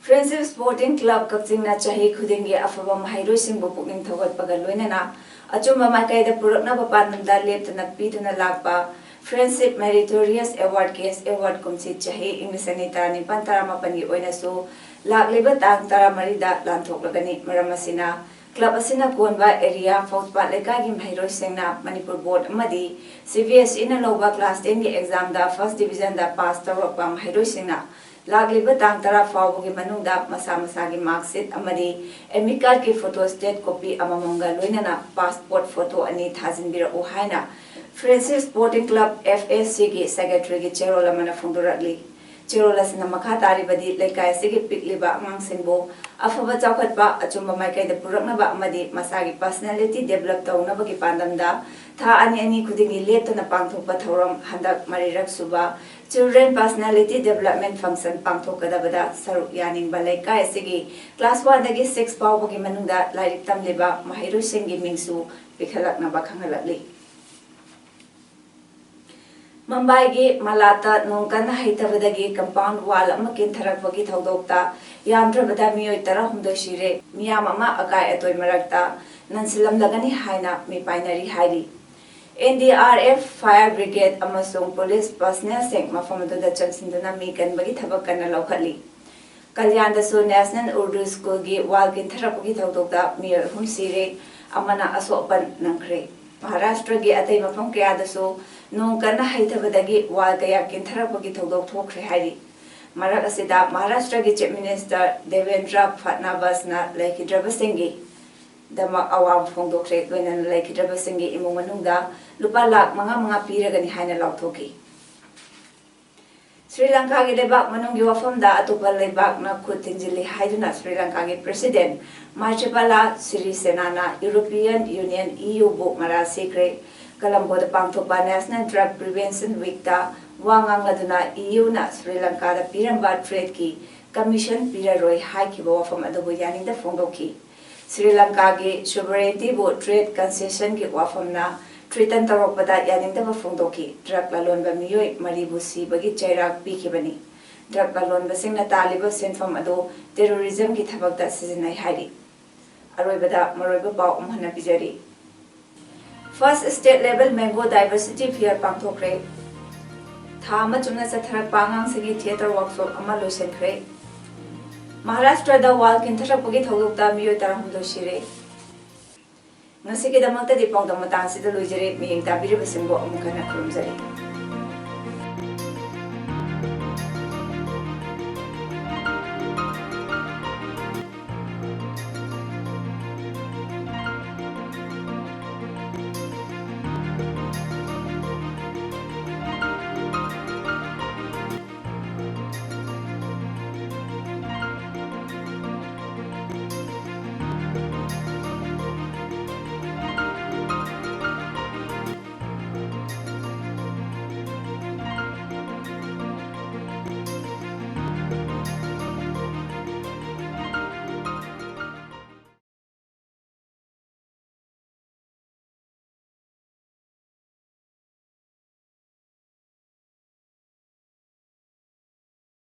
Friendship Sporting Club ꯀꯛꯆꯤꯡꯅ ꯆꯍꯤ ꯈꯨꯗꯤꯡꯒꯤ ꯑꯐꯕ ꯃꯍꯩꯔꯣꯏꯁꯤꯡꯕꯨ ꯄꯨꯛꯅꯤꯡ ꯊꯧꯒꯠꯄꯒ ꯂꯣꯏꯅꯅ ꯑꯆꯨꯝꯕ ꯃꯥꯏꯀꯩꯗ ꯄꯨꯔꯛꯅꯕ ꯄꯥꯟꯗꯝꯗ ꯂꯦꯞꯇꯅ ꯄꯤꯗꯨꯅ ꯂꯥꯛꯄ Friendship Meritorious Award, Guest Award ꯀꯨꯝꯁꯤ ꯆꯍꯤ ꯏꯪ ꯂꯤꯁꯤꯡ ꯑꯅꯤ ꯇꯔꯥꯅꯤꯄꯥꯟ ꯇꯔꯥꯃꯥꯄꯟꯒꯤ ꯑꯣꯏꯅꯁꯨ ꯂꯥꯛꯂꯤꯕ ꯇꯥꯡ ꯇꯔꯥꯃꯔꯤꯗ ꯂꯥꯟꯊꯣꯛꯂꯒꯅꯤ꯫ ꯃꯔꯝ ꯑꯁꯤꯅ, club ꯑꯁꯤꯅ ꯀꯣꯟꯕ area ꯐꯧꯖꯄꯥꯠ ꯂꯩꯀꯥꯏꯒꯤ ꯃꯍꯩꯔꯣꯏꯁꯤꯡꯅ ꯃꯅꯤꯄꯨꯔ board ꯑꯃꯗꯤ C B S Eꯅ ꯂꯧꯕ class tenꯒꯤ examꯗ first divisionꯗ pass ꯇꯧꯔꯛꯄ ꯃꯍꯩꯔꯣꯏꯁꯤꯡꯅ ꯂꯥꯛꯂꯤꯕ ꯇꯥꯡ ꯇꯔꯥ ꯐꯥꯎꯕꯒꯤ ꯃꯅꯨꯡꯗ ꯃꯁꯥ ꯃꯁꯥꯒꯤ mark sheet ꯑꯃꯗꯤ admit cardꯀꯤ photostat copy ꯑꯃꯃꯝꯒ ꯂꯣꯏꯅꯅ passport photo ꯑꯅꯤ ꯊꯥꯖꯤꯟꯕꯤꯔꯛꯎ ꯍꯥꯏꯅ Friendship Sporting Club, F S C ꯒꯤ secretary ꯒꯤ ꯆꯦꯔꯣꯜ ꯑꯃꯅ ꯐꯣꯡꯗꯣꯔꯛꯂꯤ꯫ ꯆꯦꯔꯣꯜ ꯑꯁꯤꯅ ꯃꯈꯥ ꯇꯥꯔꯤꯕꯗꯤ ꯂꯩꯀꯥꯏ ꯑꯁꯤꯒꯤ ꯄꯤꯛꯂꯤꯕ ꯑꯉꯥꯡꯁꯤꯡꯕꯨ ꯑꯐꯕ ꯆꯥꯎꯈꯠꯄ, ꯑꯆꯨꯝꯕ ꯃꯥꯏꯀꯩꯗ ꯄꯨꯔꯛꯅꯕ ꯑꯃꯗꯤ ꯃꯁꯥꯒꯤ personality develop ꯇꯧꯅꯕꯒꯤ ꯄꯥꯟꯗꯝꯗ ꯊꯥ ꯑꯅꯤ ꯑꯅꯤ ꯈꯨꯗꯤꯡꯒꯤ ꯂꯦꯞꯇꯅ ꯄꯥꯡꯊꯣꯛꯄ ꯊꯧꯔꯝ ꯍꯟꯗꯛ ꯃꯔꯤꯔꯛ ꯁꯨꯕ Children Personality Development Function ꯄꯥꯡꯊꯣꯛꯀꯗꯕꯗ ꯁꯔꯨꯛ ꯌꯥꯅꯤꯡꯕ ꯂꯩꯀꯥꯏ ꯑꯁꯤꯒꯤ class one ꯗꯒꯤ six ꯐꯥꯎꯕꯒꯤ ꯃꯅꯨꯡꯗ ꯂꯥꯏꯔꯤꯛ ꯇꯝꯂꯤꯕ ꯃꯍꯩꯔꯣꯏꯁꯤꯡꯒꯤ ꯃꯤꯡꯁꯨ ꯄꯤꯈꯠꯂꯛꯅꯕ ꯈꯪꯍꯜꯂꯛꯂꯤ꯫ ꯃꯨꯝꯕꯥꯏꯒꯤ ꯃꯂꯥꯠꯇ ꯅꯣꯡ ꯀꯟꯅ ꯍꯩꯊꯕꯗꯒꯤ compound wall ꯑꯃ ꯀꯤꯟꯊꯔꯛꯄꯒꯤ ꯊꯧꯗꯣꯛꯇ ꯌꯥꯝꯗ꯭ꯔꯕꯗ ꯃꯤꯑꯣꯏ ꯇꯔꯥꯍꯨꯝꯗꯣꯏ ꯁꯤꯔꯦ, ꯃꯤꯌꯥꯝ ꯑꯃ ꯑꯀꯥꯏ ꯑꯇꯣꯏ ꯃꯔꯛꯇ ꯅꯟꯁꯤꯜꯂꯝꯂꯒꯅꯤ ꯍꯥꯏꯅ ꯃꯤꯄꯥꯏꯅꯔꯤ ꯍꯥꯏꯔꯤ꯫ N D R F, fire brigade ꯑꯃꯁꯨꯡ police personnel ꯁꯤꯡ ꯃꯐꯝ ꯑꯗꯨꯗ ꯆꯪꯁꯤꯟꯗꯨꯅ ꯃꯤ ꯀꯟꯕꯒꯤ ꯊꯕꯛ ꯀꯟꯅ ꯂꯧꯈꯠꯂꯤ꯫ ꯀꯜꯌꯥꯟꯗꯁꯨ National Urdu School ꯒꯤ wall ꯀꯤꯟꯊꯔꯛꯄꯒꯤ ꯊꯧꯗꯣꯛꯇ ꯃꯤꯑꯣꯏ ꯑꯍꯨꯝ ꯁꯤꯔꯦ, ꯑꯃꯅ ꯑꯁꯣꯛ ꯑꯄꯟ ꯅꯪꯈ꯭ꯔꯦ꯫ ꯃꯍꯥꯔꯥꯁꯇ꯭ꯔꯒꯤ ꯑꯇꯩ ꯃꯐꯝ ꯀꯌꯥꯗꯁꯨ ꯅꯣꯡ ꯀꯟꯅ ꯍꯩꯊꯕꯗꯒꯤ wall ꯀꯌꯥ ꯀꯤꯟꯊꯔꯛꯄꯒꯤ ꯊꯧꯗꯣꯛ ꯊꯣꯛꯈ꯭ꯔꯦ ꯍꯥꯏꯔꯤ꯫ ꯃꯔꯛ ꯑꯁꯤꯗ ꯃꯍꯥꯔꯥꯁꯇ꯭ꯔꯒꯤ Chief Minister ꯗꯦꯕꯦꯟꯗ꯭ꯔ ꯐꯠꯅꯥꯕꯁꯅ ꯂꯩꯈꯤꯗ꯭ꯔꯕꯁꯤꯡꯒꯤ ꯗꯃꯛ ꯑꯋꯥꯕ ꯐꯣꯡꯗꯣꯛꯈ꯭ꯔꯦ꯫ ꯂꯣꯏꯅꯅ ꯂꯩꯈꯤꯗ꯭ꯔꯕꯁꯤꯡꯒꯤ ꯏꯃꯨꯡ ꯃꯅꯨꯡꯗ ꯂꯨꯄꯥ ꯂꯥꯈ ꯃꯉꯥ ꯃꯉꯥ ꯄꯤꯔꯒꯅꯤ ꯍꯥꯏꯅ ꯂꯥꯎꯊꯣꯛꯈꯤ꯫ ꯁ꯭ꯔꯤ ꯂꯪꯀꯥꯒꯤ ꯂꯩꯕꯥꯛ ꯃꯅꯨꯡꯒꯤ ꯋꯥꯐꯝꯗ ꯑꯇꯣꯞꯄ ꯂꯩꯕꯥꯛꯅ ꯈꯨꯠ ꯊꯤꯟꯖꯤꯜꯂꯤ ꯍꯥꯏꯗꯨꯅ Shri ꯂꯪꯀꯥꯒꯤ President ꯃꯥꯏꯇ꯭ꯔꯤꯄꯥꯂꯥ ꯁꯤꯔꯤꯁꯦꯅꯥꯅ European Union, E U ꯕꯨ ꯃꯔꯥꯜ ꯁꯤꯈ꯭ꯔꯦ꯫ ꯀꯂꯝꯕꯣꯗ ꯄꯥꯡꯊꯣꯛꯄ National Drug Prevention Week ꯇ ꯋꯥ ꯉꯥꯡꯂꯗꯨꯅ E U ꯅ ꯁ꯭ꯔꯤ ꯂꯪꯀꯥꯗ ꯄꯤꯔꯝꯕ trade ꯀꯤ commission ꯄꯤꯔꯔꯣꯏ ꯍꯥꯏꯈꯤꯕ ꯋꯥꯐꯝ ꯑꯗꯨꯕꯨ ꯌꯥꯅꯤꯡꯗ ꯐꯣꯡꯗꯣꯛꯈꯤ꯫ ꯁ꯭ꯔꯤ ꯂꯪꯀꯥꯒꯤ sovereignty ꯕꯨ trade concession ꯒꯤ ꯋꯥꯐꯝꯅ threaten ꯇꯧꯔꯛꯄꯗ ꯌꯥꯅꯤꯡꯗꯕ ꯐꯣꯡꯗꯣꯛꯈꯤ꯫ Drug ꯂꯂꯣꯟꯕ ꯃꯤꯑꯣꯏ ꯃꯔꯤꯕꯨ ꯁꯤꯕꯒꯤ ꯆꯩꯔꯥꯛ ꯄꯤꯈꯤꯕꯅꯤ꯫ Drug ꯂꯂꯣꯟꯕꯁꯤꯡꯅ ꯇꯥꯜꯂꯤꯕ ꯁꯦꯟꯐꯝ ꯑꯗꯨ terrorism ꯒꯤ ꯊꯕꯛꯇ ꯁꯤꯖꯤꯟꯅꯩ ꯍꯥꯏꯔꯤ꯫ ꯑꯔꯣꯏꯕꯗ ꯃꯔꯨꯑꯣꯏꯕ ꯄꯥꯎ ꯑꯃꯨꯛ ꯍꯟꯅ ꯄꯤꯖꯔꯤ꯫ First State Level Mango Diversity Fair ꯄꯥꯡꯊꯣꯛꯈ꯭ꯔꯦ꯫ ꯊꯥ ꯑꯃ ꯆꯨꯞꯅ ꯆꯠꯊꯔꯛꯄ ꯑꯉꯥꯡꯁꯤꯡꯒꯤ theatre workshop ꯑꯃ ꯂꯣꯏꯁꯤꯟꯈ꯭ꯔꯦ꯫ ꯃꯍꯥꯔꯥꯁꯇ꯭ꯔꯗ wall ꯀꯤꯟꯊꯔꯛꯄꯒꯤ ꯊꯧꯗꯣꯛꯇ ꯃꯤꯑꯣꯏ ꯇꯔꯥꯍꯨꯝꯗꯣꯏ ꯁꯤꯔꯦ꯫ ꯉꯁꯤꯒꯤꯗꯃꯛꯇꯗꯤ ꯄꯥꯎꯗꯝ ꯃꯇꯥꯡꯁꯤꯗ ꯂꯣꯏꯖꯔꯦ꯫ ꯃꯤꯠꯌꯦꯡ ꯇꯥꯕꯤꯔꯤꯕꯁꯤꯡꯕꯨ ꯑꯃꯨꯛ ꯍꯟꯅ ꯈꯨꯔꯨꯝꯖꯔꯤ꯫